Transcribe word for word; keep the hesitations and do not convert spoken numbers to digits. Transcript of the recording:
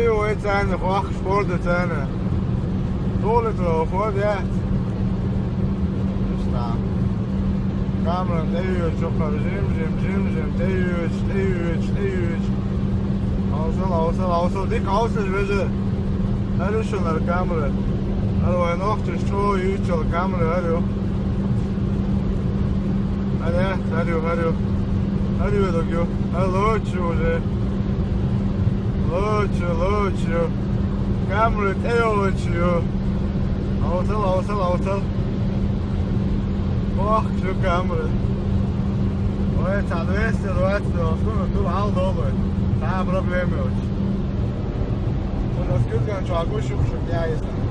Ой, царна, хохкаш, Форда царна. ДугӀлитра Форд яц. Иштта. Камера тӀеюьйчу, чухара жим, жим, жим, жим, тӀеюьйчу, тӀеюьйчу, тӀеюьйчу. Хьовсал, хьовсал, хьовсал, дика хьовсал, вежа. ХӀара ю шуна камера. ХӀара вайн нохчаша чӀогӀа юьйцуш йолу камера, хӀара ю. ХӀара, хӀара ю, хӀара ю. ХӀара ю дог ю. ХӀара лоцу уже. Лоцу, лоцу. Камера тӀейолучу ю. Хьовсал, хьовсал, хьовсал. Ох, шу камера. Ой, цхьа двести двадцать долларов, ну, ду хьал доллар. Цхьа проблема йоцуш. Шу нас куьзган чохь гуш ю, шу тӀе а йисан.